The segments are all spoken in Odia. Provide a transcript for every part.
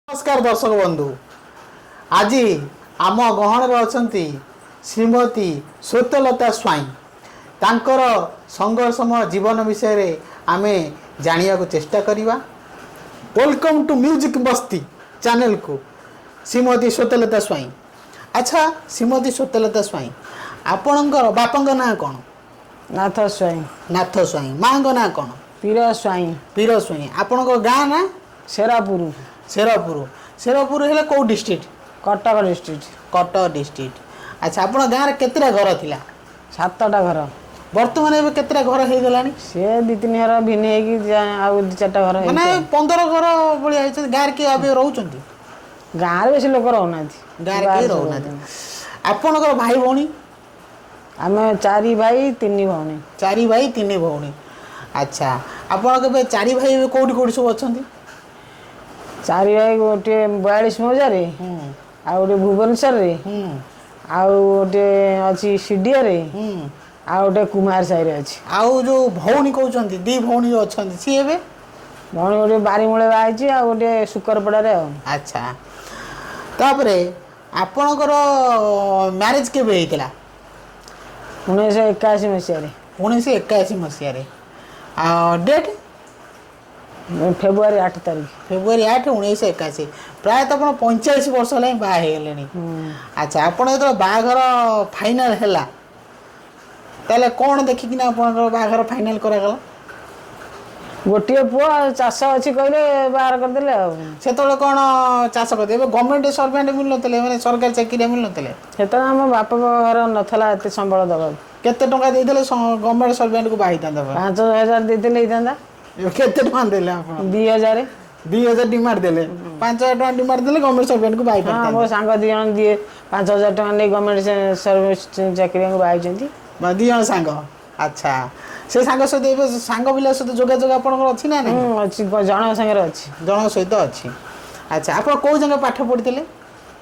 ନମସ୍କାର ଦର୍ଶକ ବନ୍ଧୁ, ଆଜି ଆମ ଗହଣରେ ଅଛନ୍ତି ଶ୍ରୀମତୀ ଶ୍ୱେତଲତା ସ୍ୱାଇଁ। ତାଙ୍କର ସଂଘର୍ଷମୟ ଜୀବନ ବିଷୟରେ ଆମେ ଜାଣିବାକୁ ଚେଷ୍ଟା କରିବା। Welcome to music ମସ୍ତି ଚ୍ୟାନେଲକୁ ଶ୍ରୀମତୀ ଶ୍ୱେତଲତା ସ୍ୱାଇଁ। ଆଚ୍ଛା ଶ୍ରୀମତୀ ଶ୍ୱେତଲତା ସ୍ୱାଇଁ, ଆପଣଙ୍କର ବାପାଙ୍କ ନାଁ କ'ଣ? ନାଥ ସ୍ୱାଇଁ। ନାଥ ସ୍ୱାଇଁ। ମାଆଙ୍କ ନାଁ କ'ଣ? ପୀର ସ୍ୱାଇଁ। ପୀର ସ୍ୱାଇଁ। ଆପଣଙ୍କ ଗାଁ ନାଁ? ସେରାପୁର। ସେରପୁର। ସେରପୁର ହେଲେ କେଉଁ district? Cuttack district. Cuttack district. ଆଚ୍ଛା, ଆପଣଙ୍କ ଗାଁରେ କେତେଟା ଘର ଥିଲା? 7ଟା ଘର। ବର୍ତ୍ତମାନ ଏବେ କେତେଟା ଘର ହେଇଗଲାଣି? ସିଏ 2 3 ଘର ଭିନ୍ନ ହେଇକି ଆଉ 2 4ଟା ଘର ମାନେ ହେଇଛି। 15 ଘର ଭଳିଆ ହେଇଛନ୍ତି। ଗାଁରେ କିଏ ଏବେ ରହୁଛନ୍ତି? ଗାଁରେ ବେଶୀ ଲୋକ ରହୁନାହାନ୍ତି। ଗାଁରେ କେହି ବାହାରେ ସବୁ ରହୁନାହାନ୍ତି। ରହୁଛନ୍ତି। ଆପଣଙ୍କର ଭାଇ ଭଉଣୀ? ଆମେ 4 ଭାଇ 3 ଭଉଣୀ। 4 ଭାଇ 3 ଭଉଣୀ। ଆଚ୍ଛା, ଆପଣ ଏବେ 4 ଭାଇ ଏବେ କୋଉଠି କୋଉଠି ସବୁ ଅଛନ୍ତି? 4 ଭାଇ ଗୋଟିଏ 42 ମୌଜାରେ, ଆଉ ଗୋଟେ ଭୁବନେଶ୍ୱରରେ, ଆଉ ଗୋଟେ ଅଛି ସିଡିଆରେ, ଆଉ ଗୋଟେ କୁମାର ସାହିରେ ଅଛି। ଆଉ ଯୋଉ ଭଉଣୀ କହୁଛନ୍ତି, 2 ଭଉଣୀ ଯୋଉ ଅଛନ୍ତି, ସିଏ ଏବେ? ଭଉଣୀ ଗୋଟେ ବାରିମୂଳେ ବାହା ହେଇଛି, ଆଉ ଗୋଟେ ଶୁକରପଡ଼ାରେ। ଆଉ ଆଚ୍ଛା, ତାପରେ ଆପଣଙ୍କର ମ୍ୟାରେଜ୍ କେବେ ହେଇଥିଲା? 1981 ମସିହାରେ। 1981 ମସିହାରେ। ଆଉ ଡେଟ୍? ଫେବୃଆରୀ 8 ତାରିଖ। ଫେବୃଆରୀ 8 1981। ପ୍ରାୟତଃ ଆପଣ 45 ବର୍ଷ ହେଲାଣି ବାହା ହେଇଗଲେଣି। ଆଚ୍ଛା, ଆପଣ ଯେତେବେଳେ ବାହାଘର ଫାଇନାଲ୍ ହେଲା, ତାହେଲେ କ'ଣ ଦେଖିକିନା ଆପଣଙ୍କର ବାହାଘର ଫାଇନାଲ୍ କରାଗଲା? ଗୋଟିଏ ପୁଅ ଆଉ ଚାଷ ଅଛି କହିଲେ ବାହାର କରିଦେଲେ। ଆଉ ସେତେବେଳେ କ'ଣ ଚାଷ କରିଦେଲେ? ଏବେ ଗଭର୍ଣ୍ଣମେଣ୍ଟ ସର୍ଭେଣ୍ଟ ମିଳୁନଥିଲେ, ମାନେ ସରକାରୀ ଚାକିରିଆ ମିଳୁନଥିଲେ? ସେତେବେଳେ ଆମ ବାପା ଘର ନଥିଲା ଏତେ ସମ୍ବଳ ଦେବାକୁ। କେତେ ଟଙ୍କା ଦେଇଥିଲେ ଗଭର୍ଣ୍ଣମେଣ୍ଟ ସର୍ଭେଣ୍ଟକୁ ବାହା ହେଇଥାନ୍ତା? 5000 ଦେଇଥିଲେ ହେଇଥାନ୍ତା। କେତେ ଟଙ୍କା ଦେଲେ ଆପଣ? 2000। 2000 ଡିମାଣ୍ଡ ଦେଲେ। 5000 ଟଙ୍କା ଡିମାଣ୍ଡ ଦେଲେ ଗଭର୍ଣ୍ଣମେଣ୍ଟ ସର୍ଭେଣ୍ଟକୁ ବାହା ହଁ, ହେଇପାରିଥାନ୍ତେ। ମୋ ସାଙ୍ଗ 2 ଜଣ ଦିଏ 5000 ଟଙ୍କା ନେଇ ଗଭର୍ଣ୍ଣମେଣ୍ଟ ସର୍ଭିସ ଚାକିରିଆଙ୍କୁ ବାହା ହେଇଛନ୍ତି। 2 ଜଣ ସାଙ୍ଗ। ଆଚ୍ଛା, ସେ ସାଙ୍ଗ ସହିତ ଏବେ ସାଙ୍ଗ ପିଲା ସହିତ ଯୋଗାଯୋଗ ଆପଣଙ୍କର ଅଛି ନା ନାହିଁ? ଅଛି, ଜଣଙ୍କ ସାଙ୍ଗରେ ଅଛି। ଜଣଙ୍କ ସହିତ ଅଛି। ଆଚ୍ଛା, ଆପଣ କୋଉ ଯାକେ ପାଠ ପଢ଼ିଥିଲେ?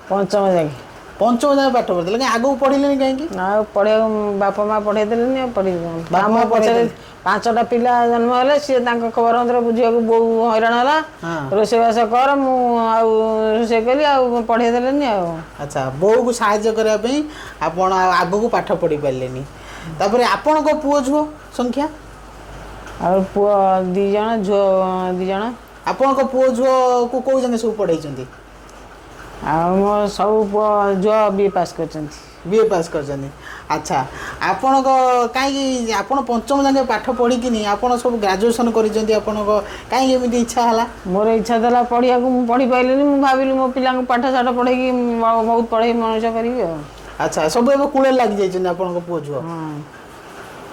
ପଞ୍ଚମ ଯାକେ। ପଞ୍ଚମ ଯାକେ ପାଠ ପଢ଼ିଥିଲେ। କାଇଁ ଆଗକୁ ପଢ଼ିଲେନି କାହିଁକି? ଆଉ ପଢ଼ିବାକୁ ବାପା ମା ପଢ଼େଇ ଦେଲେନି, ଆଉ ପଢ଼ିବି କଣ? ବାପା ଆମ ମା ପଛରେ ପଢ଼େଇ 5ଟା ପିଲା ଜନ୍ମ ହେଲେ, ସିଏ ତାଙ୍କ ଖବର ଅନ୍ତର ବୁଝିବାକୁ ବୋଉ ହଇରାଣ ହେଲା। ରୋଷେଇବାସ କର, ମୁଁ ଆଉ ରୋଷେଇ କଲି, ଆଉ ପଢ଼େଇ ଦେଲେନି ଆଉ। ଆଚ୍ଛା, ବୋଉକୁ ସାହାଯ୍ୟ କରିବା ପାଇଁ ଆପଣ ଆଉ ଆଗକୁ ପାଠ ପଢ଼ି ପାରିଲେନି। ତାପରେ ଆପଣଙ୍କ ପୁଅ ଝିଅ ସଂଖ୍ୟା? ଆଉ ପୁଅ 2 ଜଣ, ଝିଅ 2 ଜଣ। ଆପଣଙ୍କ ପୁଅ ଝିଅକୁ କୋଉ ଯାକେ ସବୁ ପଢ଼େଇଛନ୍ତି? ଆଉ ମୋ ସବୁ ପୁଅ ଝିଅ ବି ଏ ପାସ୍ କରିଛନ୍ତି। ବି ଏ ପାସ୍ କରିଛନ୍ତି। ଆଚ୍ଛା, ଆପଣଙ୍କ କାହିଁକି ଆପଣ ପଞ୍ଚମ ଯାକେ ପାଠ ପଢ଼ିକିନି ଆପଣ ସବୁ ଗ୍ରାଜୁଏସନ୍ କରିଛନ୍ତି, ଆପଣଙ୍କ କାହିଁକି ଏମିତି ଇଚ୍ଛା ହେଲା? ମୋର ଇଚ୍ଛା ଥିଲା ପଢ଼ିବାକୁ, ମୁଁ ପଢ଼ି ପାରିଲିନି। ମୁଁ ଭାବିଲି ମୋ ପିଲାଙ୍କୁ ପାଠ ସାଠ ପଢ଼େଇକି ବହୁତ ପଢ଼େଇ ମଣିଷ କରିବି ଆଉ। ଆଚ୍ଛା, ସବୁ ଏବେ କୂଳରେ ଲାଗି ଯାଇଛନ୍ତି ଆପଣଙ୍କ ପୁଅ ଝିଅ? ହଁ।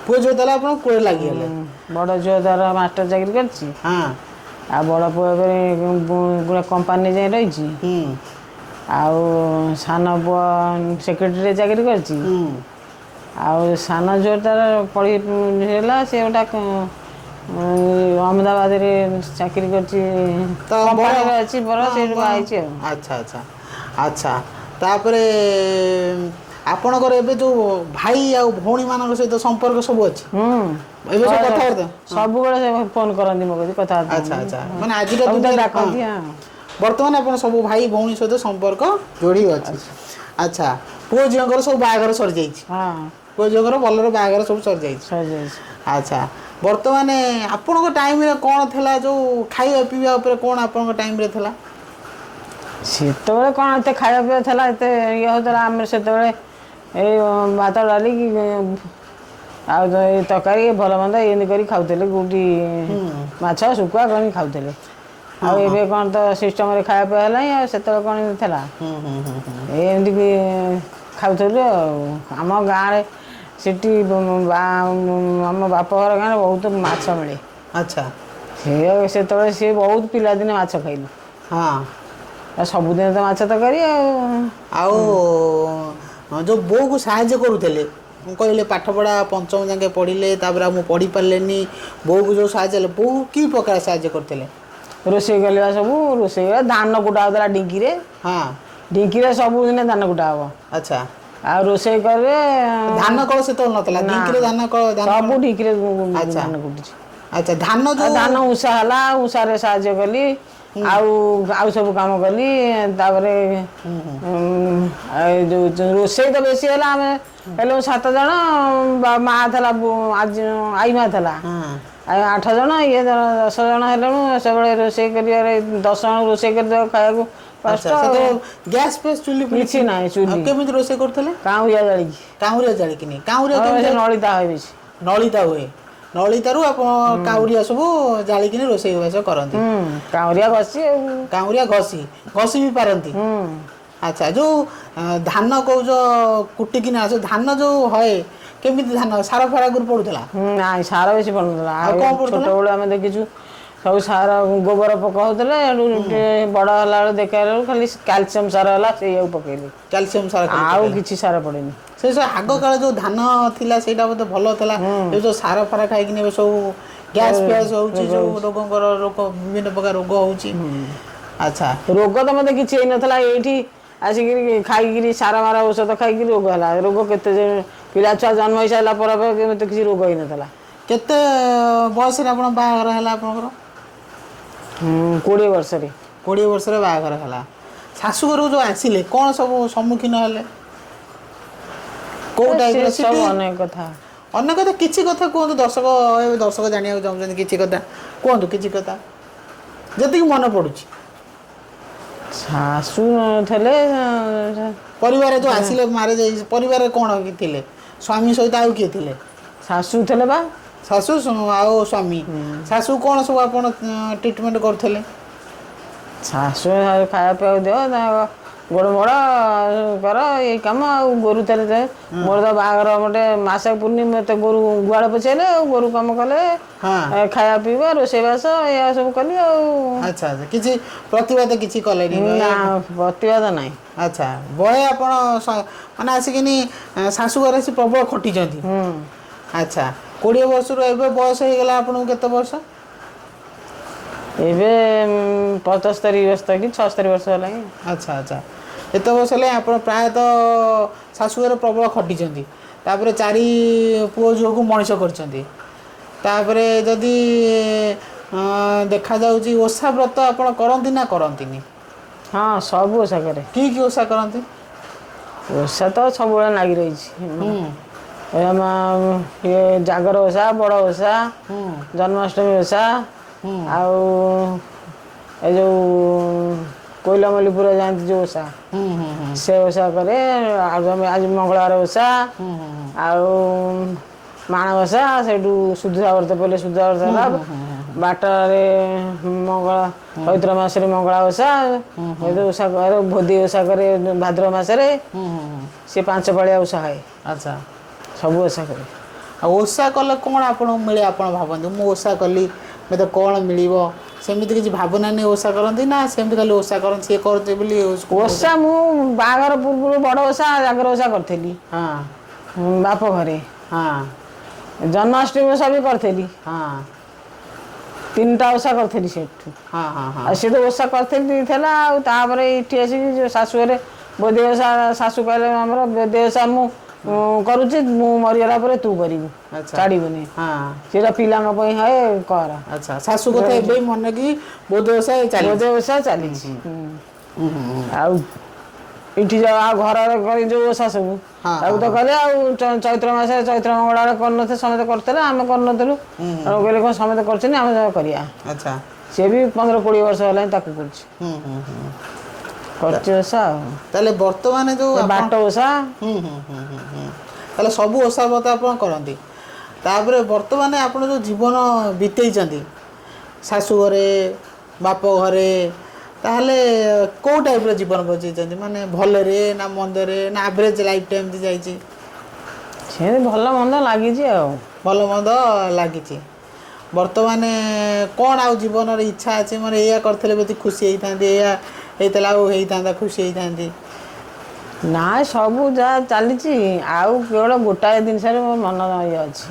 ପୁଅ ଝିଅ ତାହେଲେ ଆପଣ କୂଳରେ ଲାଗିଗଲେ? ବଡ଼ ଝିଅ ତାର ମାଷ୍ଟର ଚାକିରି କରିଛି। ଆଉ ବଡ଼ ପୁଅ ଏବେ ଗୋଟେ କମ୍ପାନୀ ଯାଇ ରହିଛି। ଆଉ ସାନ ପୁଅ ସେକ୍ରେଟାରୀ ଚାକିରି କରିଛି। ଆଉ ସାନ ଝିଅ ତାର ପଢ଼ି ହେଲା, ସେ ଗୋଟା ଅହମ୍ମଦାବାଦରେ ଚାକିରି କରିଛି, ତ ବଡ଼ କମ୍ପାନୀରେ ଅଛି ବର, ସେଇଠୁ ବାହା ହେଇଛି ଆଉ। ଆଚ୍ଛା ଆଚ୍ଛା ଆଚ୍ଛା, ତାପରେ ଆପଣଙ୍କର ଏବେ ଯୋଉ ଭାଇ ଆଉ ଭଉଣୀମାନଙ୍କ ସହିତ ସମ୍ପର୍କ ସବୁ ଅଛି? ଏବେ ସବୁ କଥାବାର୍ତ୍ତା? ସବୁବେଳେ ସେ ଫୋନ୍ କରନ୍ତି ମୋ କତିକି, କଥାବାର୍ତ୍ତା। ଆଚ୍ଛା ଆଚ୍ଛା, ମାନେ ଆଜିକା ସବୁ ତ ଦୁନିଆରେ ଡାକନ୍ତି। ହଁ। ବର୍ତ୍ତମାନ ଆପଣ ସବୁ ଭାଇ ଭଉଣୀ ସହିତ ସମ୍ପର୍କ ଯୋଡ଼ି ଅଛି। ଆଚ୍ଛା, ପୁଅ ଝିଅଙ୍କର ସବୁ ବାହାଘର ସରିଯାଇଛି? ହଁ। ପୁଅ ଝିଅଙ୍କର ଭଲରେ ବାହାଘର ସବୁ ସରିଯାଇଛି? ସରିଯାଇଛି। ଆଚ୍ଛା, ବର୍ତ୍ତମାନ ଆପଣଙ୍କ ଟାଇମ୍ରେ କ'ଣ ଥିଲା, ଯୋଉ ଖାଇବା ପିଇବା ଉପରେ କ'ଣ ଆପଣଙ୍କ ଟାଇମ୍ରେ ଥିଲା? ସେତେବେଳେ କ'ଣ ଏତେ ଖାଇବା ପିଇବା ଥିଲା, ଏତେ ଇଏ ହେଉଥିଲା? ଆମର ସେତେବେଳେ ଏଇ ଭାତ ଡାଲି କି ଆଉ ତ ଏଇ ତରକାରୀ ଭଲ ମନ୍ଦ ଏମିତି କରି ଖାଉଥିଲେ, କୋଉଠି ମାଛ ଶୁଖୁଆ କରି ଖାଉଥିଲେ। ଆଉ ଏବେ କ'ଣ ତ ସିଷ୍ଟମରେ ଖାଇବା ପିଇବା ହେଲାଣି, ଆଉ ସେତେବେଳେ କ'ଣ ଏମିତି ଥିଲା? ଏମିତି କି ଖାଉଥିଲୁ। ଆଉ ଆମ ଗାଁରେ ସେଠି ଆମ ବାପ ଘର ଗାଁରେ ବହୁତ ମାଛ ମିଳେ। ସେ ସେତେବେଳେ ସିଏ ବହୁତ ପିଲାଦିନେ ମାଛ ଖାଇଲୁ। ଆଉ ସବୁଦିନ ତ ମାଛ ତରକାରୀ। ଆଉ ଆଉ ଯୋଉ ବୋଉକୁ ସାହାଯ୍ୟ କରୁଥିଲେ, ମୁଁ କହିଲେ ପାଠପଢ଼ା ପଞ୍ଚମ ଯାକେ ପଢ଼ିଲେ, ତାପରେ ଆଉ ମୁଁ ପଢ଼ି ପାରିଲେନି, ବୋଉକୁ ଯୋଉ ସାହାଯ୍ୟ ହେଲେ, ବୋଉ କି ପ୍ରକାର ସାହାଯ୍ୟ କରୁଥିଲେ? ରୋଷେଇ କରିବା, ସବୁ ରୋଷେଇ କରିବା, ଧାନ କୁଟା ହେଉଥିଲା ଢିଙ୍କିରେ। ଢିଙ୍କିରେ ସବୁଦିନେ ଧାନ କୁଟା ହବ। ଆଉ ରୋଷେଇ କରେ। ଧାନ କଳ ସେତେବେଳେ ନଥିଲା? ନା। ଢିଙ୍କିରେ ଧାନ କଳ, ଧାନ ସବୁ ଢିଙ୍କିରେ ଆଚ୍ଛା। ଧାନ କୁଟୁଛି। ଆଚ୍ଛା, ଧାନ ଆଉ ଯୋଉ ଧାନ ଉଷା ହେଲା, ଉଷାରେ ସାହାଯ୍ୟ କଲି। ଆଉ ଆଉ ସବୁ କାମ କଲି। ତାପରେ ଆଉ ଯୋଉ ଯୋଉ ରୋଷେଇ ତ ବେଶୀ ହେଲା। ଆମେ ହେଲୁ 7 ଜଣ, ମା ଥିଲା, ଆଜି ଆଈ ମା ଥିଲା, ଆଉ 8 ଜଣ, ଇଏ 10 ଜଣ ହେଲୁଣୁ। ସବୁବେଳେ ରୋଷେଇ କରିବାରେ 10 ଜଣ ରୋଷେଇ କରିଦେବା ଖାଇବାକୁ କଷ୍ଟ। ଆଚ୍ଛା, ସେତେବେଳେ ଗ୍ୟାସ୍ ଫ୍ୟାସ୍, ଚୁଲି ଫୁଲି କିଛି ନାହିଁ, ଆଉ ଚୁଲି। କେମିତି ରୋଷେଇ କରୁଥିଲେ? କାଉଁରିଆ ଜାଳିକି। କାଉଁରିଆ ଜାଳିକିନି? କାଉଁରିଆ ଆଉ କେମିତି? ସେ ନଳିତା ହୁଏ ବେଶୀ। ନଳିତା ହୁଏ। ନଳିତାରୁ ଆପଣ କାଉଁରିଆ ସବୁ ଜାଳିକିନି ରୋଷେଇ ବାସ କରନ୍ତି? ହୁଁ, କାଉଁରିଆ ଘଷି ଆଉ। କାଉଁରିଆ ଘଷି, ଘଷି ବି ପାରନ୍ତି? ହୁଁ। ଆଚ୍ଛା, ଯୋଉ ଧାନ କହୁଛ କୁଟିକିନା ଆସ, ଧାନ ଯୋଉ ହଏ, କେମିତି ଧାନ? ସାର ଫାର ଆଗରୁ ପଡୁଥିଲା? ନାଇଁ, ସାର ବେଶୀ ପଡୁନଥିଲା। ଆଉ କଣ ପଡୁଥିଲା? ଛୋଟବେଳୁ ଆମେ ଦେଖିଛୁ ସବୁ ସାର ଗୋବର ପକା ହଉଥିଲା। ଏଠୁ ଟିକେ ବଡ ହେଲା ବେଳକୁ ଦେଖା ବେଳକୁ ଖାଲି କ୍ୟାଲସିୟମ ସାର ହେଲା, ସେଇଆକୁ ପକେଇଲି। କ୍ୟାଲସିୟମ ସାର ଖାଲି ଆଉ ପକେଇଲେ। କିଛି ସାର ପଡେନି। ସେ ସବୁ ଆଗ କାଳ ଯୋଉ ଧାନ ଥିଲା, ସେଇଟା ବୋଧେ ଭଲ ଥିଲା। ଏବେ ଯୋଉ ସାର ଫାର ଖାଇକିନି ଏବେ ସବୁ ଗ୍ୟାସ୍ ଫ୍ୟାସ୍ ହଉଛି, ଯୋଉ ଲୋକଙ୍କର ରୋଗ, ବିଭିନ୍ନ ପ୍ରକାର ରୋଗ ହଉଛି। ଆଚ୍ଛା। ରୋଗ ତ ମତେ କିଛି ହେଇନଥିଲା। ଏଇଠି ଆସିକିରି ଖାଇକିରି ସାର ମାର ଔଷଧ ଖାଇକିରି ରୋଗ ହେଲା। ରୋଗ କେତେ ଯେ ପିଲା ଛୁଆ ଜନ୍ମ ହେଇସାରିଲା ପରେ ପରେ ମତେ କିଛି ରୋଗ ହେଇନଥିଲା। କେତେ ବୟସରେ ଆପଣ ବାହାଘର ହେଲା ଆପଣଙ୍କର? 20 ବର୍ଷରେ। 20 ବର୍ଷରେ ବାହାଘର ହେଲା। ଶାଶୁଘରକୁ ଯୋଉ ଆସିଲେ, କ'ଣ ସବୁ ସମ୍ମୁଖୀନ ହେଲେ? କୋଉ ସେ ଟାଇପର ସବୁ ସେଠି? ଅନେକ କଥା। ଅନେକ କଥା। କିଛି କଥା କୁହନ୍ତୁ, ଦର୍ଶକ ଏବେ ଦର୍ଶକ ଜାଣିବାକୁ ଚାହୁଁଛନ୍ତି। କିଛି କଥା କୁହନ୍ତୁ, କିଛି କଥା ଯେତିକି ମନେ ପଡୁଛି। ଶାଶୁ ଥିଲେ। ପରିବାର ଯୋଉ ଆସିଲେ, ମ୍ୟାରେଜ, ପରିବାରରେ କ'ଣ କି ଥିଲେ? ସ୍ୱାମୀ ସହିତ ଆଉ କିଏ ଥିଲେ? ଶାଶୁ ଥିଲେ ବା। ଶାଶୁ ଆଉ ସ୍ୱାମୀ। ଶାଶୁ କ'ଣ ସବୁ ଆପଣ ଟ୍ରିଟମେଣ୍ଟ କରୁଥିଲେ? ଶାଶୁ ଖାଇବା ପିଇବାକୁ ଦିଅ, ତାଙ୍କ ଗୋଡ଼ ମୋଡ଼ କର, ଏଇ କାମ। ଆଉ ଗୋରୁ ଥିଲେ ଯେ ମୋର ତ ବାହାଘର ଗୋଟେ ମାସେ ପୂର୍ଣ୍ଣି, ମୋତେ ଗୋରୁ ଗୁହାଳ ପୋଛେଇଲେ ଆଉ ଗୋରୁ କାମ କଲେ। ଖାଇବା ପିଇବା, ରୋଷେଇବାସ, ଏଇଆ ସବୁ କଲି ଆଉ। ଆଚ୍ଛା ଆଚ୍ଛା, କିଛି ପ୍ରତିବାଦ କିଛି କଲେନି? ନା, ପ୍ରତିବାଦ ନାହିଁ। ଆଚ୍ଛା, ବହେ ଆପଣ ମାନେ ଆସିକିନି ଶାଶୁ ଘରେ ଆସି ପ୍ରବଳ ଖଟିଛନ୍ତି। ହୁଁ। ଆଚ୍ଛା, 20 ବର୍ଷରୁ ଏବେ ବୟସ ହେଇଗଲା ଆପଣଙ୍କୁ କେତେ ବର୍ଷ? ଏବେ 75 ବର୍ଷ କି 76 ବର୍ଷ ହେଲାଣି। ଆଚ୍ଛା ଆଚ୍ଛା, ଏତେ ବର୍ଷ ହେଲେ ଆପଣ ପ୍ରାୟତଃ ଶାଶୁଘରେ ପ୍ରବଳ ଖଟିଛନ୍ତି। ତାପରେ ଚାରି ପୁଅ ଝିଅକୁ ମଣିଷ କରିଛନ୍ତି। ତାପରେ ଯଦି ଦେଖାଯାଉଛି, ଓଷା ବ୍ରତ ଆପଣ କରନ୍ତି ନା କରନ୍ତିନି? ହଁ, ସବୁ ଓଷା କରେ। କି କି ଓଷା କରନ୍ତି? ଓଷା ତ ସବୁବେଳେ ଲାଗି ରହିଛି। ଏ ଆମ ଇଏ ଜାଗର ଓଷା, ବଡ଼ ଓଷା, ଜନ୍ମାଷ୍ଟମୀ ଓଷା, ଆଉ ଏ ଯୋଉ କୋଇଲମଲ୍ଲିପୁର ଯାଆନ୍ତି ଯୋଉ ଓଷା, ହୁଁ ହୁଁ ହୁଁ ସେ ଓଷା କରେ। ଆଉ ଆମେ ଆଜି ମଙ୍ଗଳବାର ଓଷା, ଆଉ ମାଣବସା, ସେଇଠୁ ସୁଧୁରା ବ୍ରତ ପଡ଼ିଲେ ସୁଧୁରା ବ୍ରତ ହେଲା, ବାଟରେ ମଙ୍ଗଳା, ଚୈତ୍ର ମାସରେ ମଙ୍ଗଳା ଓଷା, ଏଇ ଓଷା କରେ। ଭୋଦି ଓଷା କରେ ଭାଦ୍ରବ ମାସରେ। ହୁଁ ହୁଁ ହୁଁ ସେ 5 ପାଳିଆ ଓଷା ହୁଏ। ସବୁ ଓଷା କରେ। ଆଉ ଓଷା କଲେ କ'ଣ ଆପଣଙ୍କୁ ମିଳେ? ଆପଣ ଭାବନ୍ତି ମୁଁ ଓଷା କଲି, ମୋତେ କ'ଣ ମିଳିବ? ସେମିତି କିଛି ଭାବନା ନେଇ ଓଷା କରନ୍ତି ନା ସେମିତି ଖାଲି ଓଷା କରନ୍ତି, ସିଏ କରନ୍ତି ବୋଲି? ଓଷା ମୁଁ ବାହାଘର ପୂର୍ବରୁ ବଡ଼ ଓଷା, ଜାଗର ଓଷା କରିଥିଲି ବାପ ଘରେ। ଜନ୍ମାଷ୍ଟମୀ ଓଷା ବି କରିଥିଲି। ତିନିଟା ଓଷା କରିଥିଲି ସେଠୁ। ହଁ ହଁ ହଁ ଆଉ ସେ ତ ଓଷା କରିଥିଲି ଥିଲା। ଆଉ ତାପରେ ଏଇଠି ଆସିକି ଯୋଉ ଶାଶୁ ଘରେ ବୋଧି ଓଷା, ଶାଶୁ କହିଲେ ଆମର ବୋଧି ଓଷା ମୁଁ କରୁଛି, ମୁଁ ମରିଗଲା ପରେ ତୁ କରିବୁ, ଛାଡ଼ିବୁନି, ସେଇଟା ପିଲାଙ୍କ ପାଇଁ ହଏ, କର। ଆଚ୍ଛା, ଶାଶୁ କଥା ଏବେ ବି ମନେ କି ବୋଧି ଓଷା ଚାଲିଛି? ବୋଧି ଓଷା ଚାଲିଛି। ଆଉ ଏଠି ଯୋଉ ଆଉ ଘରରେ କରି ଯୋଉ ଓଷା ସବୁ ତାକୁ ତ କଲେ। ଆଉ ଚୈତ୍ର ମାସରେ ଚୈତ୍ର ମଙ୍ଗଳବାର କରୁନଥିଲେ, ସମସ୍ତେ କରୁଥିଲେ, ଆମେ କରୁନଥିଲୁ। ଆଉ କହିଲେ କ'ଣ ସମସ୍ତେ କରୁଛନ୍ତି, ଆମେ କରିବା। ସିଏ ବି 15-20 ବର୍ଷ ହେଲାଣି ତାକୁ କରୁଛି। ହୁଁ ହୁଁ ହୁଁ କରୁଛି ଓଷା ଆଉ। ତାହେଲେ ବର୍ତ୍ତମାନ ଯୋଉ ବାଟ ଓଷା। ହୁଁ ହୁଁ ହୁଁ ହୁଁ ହୁଁ ତାହେଲେ ସବୁ ଓଷା ବ୍ରତ ଆପଣ କରନ୍ତି। ତାପରେ ବର୍ତ୍ତମାନ ଆପଣ ଯୋଉ ଜୀବନ ବିତେଇଛନ୍ତି ଶାଶୁ ଘରେ, ବାପ ଘରେ, ତାହେଲେ କୋଉ ଟାଇପ୍ର ଜୀବନ ବଞ୍ଚେଇଛନ୍ତି? ମାନେ ଭଲରେ ନା ମନ୍ଦରେ ନା ଆଭରେଜ ଲାଇଫଟା ଏମିତି ଯାଇଛି? ସେମିତି ଭଲ ମନ୍ଦ ଲାଗିଛି ଆଉ। ଭଲ ମନ୍ଦ ଲାଗିଛି। ବର୍ତ୍ତମାନ କ'ଣ ଆଉ ଜୀବନରେ ଇଚ୍ଛା ଅଛି? ମାନେ ଏଇଆ କରିଥିଲେ ବେଶୀ ଖୁସି ହେଇଥାନ୍ତି, ଏଇଆ ହେଇଥିଲା ଆଉ ହେଇଥାନ୍ତା, ଖୁସି ହେଇଥାନ୍ତି? ନା, ସବୁ ଯାହା ଚାଲିଛି, ଆଉ କେବଳ ଗୋଟାଏ ଜିନିଷରେ ମୋ ମନ ଇଏ ଅଛି।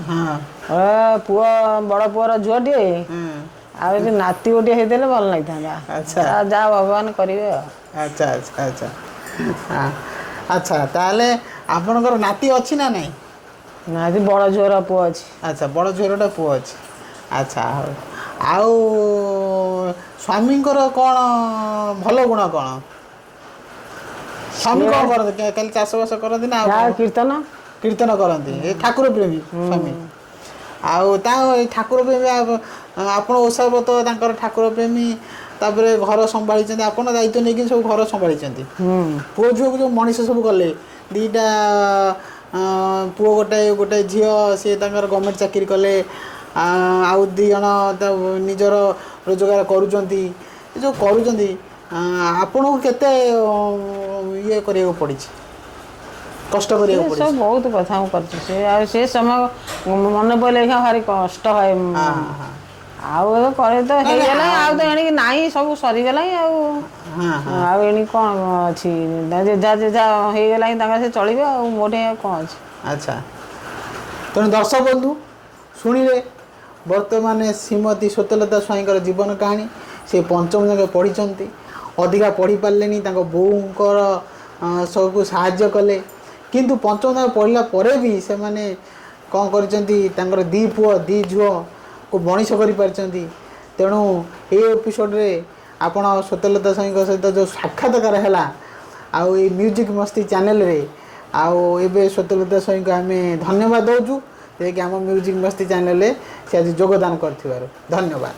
ଏ ପୁଅ, ବଡ଼ ପୁଅର ଝିଅଟିଏ ଆଉ ଏ ନାତି ଗୋଟିଏ ହେଇଥିଲେ ଭଲ ଲାଗିଥାନ୍ତା। ଯାହା ଭଗବାନ କରିବେ ଆଉ। ଆଚ୍ଛା ଆଚ୍ଛା ଆଚ୍ଛା ହଁ। ଆଚ୍ଛା, ତାହେଲେ ଆପଣଙ୍କର ନାତି ଅଛି ନା ନାହିଁ? ନାତି, ବଡ଼ ଝିଅର ପୁଅ ଅଛି। ଆଚ୍ଛା, ବଡ଼ ଝିଅର ଗୋଟେ ପୁଅ ଅଛି। ଆଚ୍ଛା, ହଉ। ଆଉ ସ୍ୱାମୀଙ୍କର କ'ଣ ଭଲ ଗୁଣ କ'ଣ? ସ୍ୱାମୀ କ'ଣ କରନ୍ତି? ଖାଲି ଚାଷବାସ କରନ୍ତି ନା ଆଉ ଯାହା କଣ? କୀର୍ତ୍ତନ। କୀର୍ତ୍ତନ କରନ୍ତି। ଏ ଠାକୁର ପ୍ରେମୀ ସ୍ୱାମୀ। ଆଉ ତା ଏଇ ଠାକୁର ପ୍ରେମୀ, ଆପଣ ଓଷା ବ୍ରତ, ତାଙ୍କର ଠାକୁର ପ୍ରେମୀ, ତାପରେ ଘର ସମ୍ଭାଳିଛନ୍ତି ଆପଣ, ଦାୟିତ୍ୱ ନେଇକି ସବୁ ଘର ସମ୍ଭାଳିଛନ୍ତି। ପୁଅ ଝିଅକୁ ଯେଉଁ ମଣିଷ ସବୁ କଲେ, ଦୁଇଟା ପୁଅ, ଗୋଟାଏ ଗୋଟେ ଝିଅ, ସିଏ ତାଙ୍କର ଗଭର୍ଣ୍ଣମେଣ୍ଟ ଚାକିରି କଲେ, ଆଉ 2 ଜଣ ନିଜର ରୋଜଗାର କରୁଛନ୍ତି। ଏ ଯେଉଁ କରୁଛନ୍ତି, ଆପଣଙ୍କୁ କେତେ ଇଏ କରିବାକୁ ପଡ଼ିଛି, କଷ୍ଟ କରିବାକୁ ସେ ପଡ଼ିଛି? ସବୁ ବହୁତ କଥା ମୁଁ କରିଛି। ସେ ଆଉ ସେ ସମୟ ମନେ ପଡ଼ିଲେ ଏଇଖିଣା ଭାରି କଷ୍ଟ ହୁଏ। ହଁ ହଁ ଆଉ ଏବେ କରେ ତ ହେଇଗଲା, ଆଉ ତ ଏଣିକି ନାହିଁ, ସବୁ ସରିଗଲାଣି ଆଉ। ହଁ ହଁ ଆଉ ଏଣିକି କ'ଣ ଅଛି? ଯେଝା ଯେଝା ହେଇଗଲାଣି ତାଙ୍କର, ସେ ଚଳିବେ, ଆଉ ମୋ ଠେଇଁ ଆଉ କ'ଣ ଅଛି? ଆଚ୍ଛା, ତେଣୁ ଦର୍ଶକ ବନ୍ଧୁ ଶୁଣିଲେ ବର୍ତ୍ତମାନ ଶ୍ରୀମତୀ ଶ୍ୱେତଲତା ସ୍ୱାଇଁଙ୍କର ଜୀବନ କାହାଣୀ। ସେ ପଞ୍ଚମ ଯାକେ ପଢ଼ିଛନ୍ତି, ଅଧିକା ପଢ଼ି ପାରିଲେନି, ତାଙ୍କ ବୋଉଙ୍କର ସବୁ ସାହାଯ୍ୟ କଲେ। କିନ୍ତୁ ପଞ୍ଚମ ଯାକେ ପଢ଼ିଲା ପରେ ବି ସେମାନେ କ'ଣ କରିଛନ୍ତି? ତାଙ୍କର 2 ପୁଅ 2 ଝିଅକୁ ମଣିଷ କରିପାରିଛନ୍ତି। ତେଣୁ ଏଇ ଏପିସୋଡ଼ରେ ଆପଣ ଶ୍ୱେତଲତା ସ୍ୱାଇଁଙ୍କ ସହିତ ଯେଉଁ ସାକ୍ଷାତକାର ହେଲା ଆଉ ଏଇ ମ୍ୟୁଜିକ୍ ମସ୍ତି ଚ୍ୟାନେଲରେ, ଆଉ ଏବେ ଶ୍ୱେତଲତା ସ୍ୱାଇଁଙ୍କୁ ଆମେ ଧନ୍ୟବାଦ ଦେଉଛୁ ଯେ କି ଆମ ମ୍ୟୁଜିକ୍ ମସ୍ତି ଚ୍ୟାନେଲରେ ସେ ଆଜି ଯୋଗଦାନ କରିଥିବାରୁ। ଧନ୍ୟବାଦ।